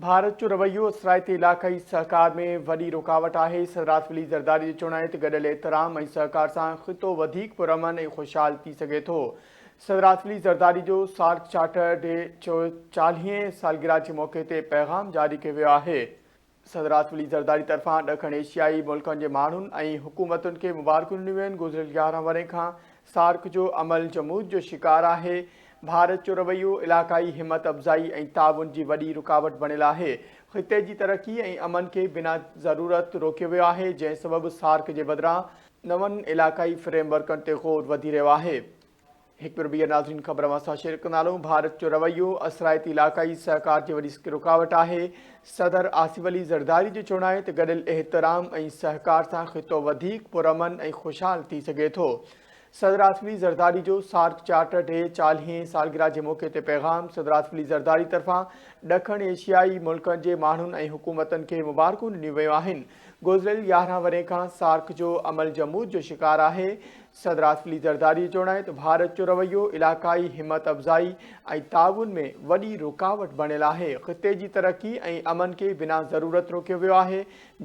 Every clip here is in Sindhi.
ڀارت جو رويو اثرائتي علائقائي سهڪار ۾ وڏي رڪاوٽ آهي، صدر آصف علي زرداري جو چوڻ آهي ته گڏيل احترام ۽ سهڪار سان خطو وڌيڪ پرامن ۽ خوشحال ٿي سگهي ٿو. صدر آصف علي زرداري جو سارڪ چارٽر ڊي چاليهين سالگرهه جي موقعي تي پيغام جاري ڪيو ويو آهي. صدر آصف علي زرداري طرفان ڏکڻ ايشيائي ملڪن جي ماڻهن ۽ حڪومتن کي مبارڪون ڏنيون ويون، گذريل 11 ورهين کان سارڪ جو عمل جمود جو شڪار آهي، ڀارت جو رويو علائقائي همت افزائي ۽ تعاون جي وڏي رڪاوٽ بڻيل آهي، خطي جي ترقي ۽ امن کي بنا ضرورت روڪيو ويو آهي، جنهن سبب سارڪ جي بدران نون علائقائي فريم ورڪن تي غور وڌي رهيو آهي. هڪ ڀيرو ٻيهر ناظرين خبر اوهان سان شيئر ڪندا هلون ڀارت جو رويو اثرائتي علائقائي سهڪار جي وڏي رڪاوٽ آهي صدر آصف علي زرداري جو چوڻ آهي ته گڏيل احترام ۽ سهڪار سان خطو وڌيڪ پرامن ۽ خوشحال ٿي سگهي ٿو صدر آصف علي زرداري جو سارڪ چارٽر ڊي چاليهين سالگرهه جي موقعي تي پيغام صدر آصف علي زرداري طرفان ڏکڻ ايشيائي ملڪن جي ماڻهن ۽ حڪومتن کي مبارڪون ڏنيون ويون آهن گذريل 11 ورهين کان سارڪ جو عمل جمود جو شڪار آهي. صدر آصف علي زرداري جو چوڻ آهي ته ڀارت جو رويو علائقائي همت افزائي ۽ تعاون ۾ وڏي رڪاوٽ بڻيل آهي، خطي جي ترقي ۽ امن کي بنا ضرورت روڪيو ويو آهي،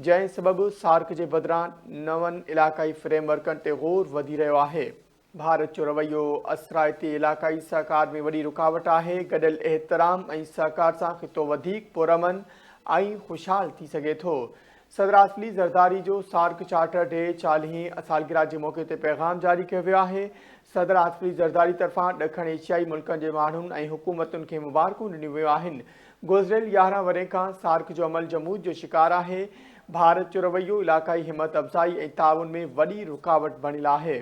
جنهن سبب سارڪ جي بدران نون علائقائي فريم ورڪن تي غور وڌي رهيو آهي. ڀارت جو رويو اثرائتي علائقائي سهڪار ۾ وڏي رڪاوٽ آهي، گڏيل احترام ۽ سهڪار سان خطو وڌيڪ پرامن ۽ خوشحال ٿي سگهي ٿو. صدر آصف علي زرداري جو سارڪ چارٽر ڊي چاليهين سالگرهه جي موقعي تي پيغام جاري ڪيو ويو آهي. صدر آصف علي زرداري طرفان ڏکڻ ايشيائي ملڪن جي ماڻهن ۽ حڪومتن کي مبارڪون ڏنيون ويون آهن. گذريل 11 ورهين کان سارڪ جو عمل جمود جو شڪار آهي. ڀارت جو رويو علائقائي همت افزائي ۽ تعاون ۾ وڏي رڪاوٽ بڻيل آهي.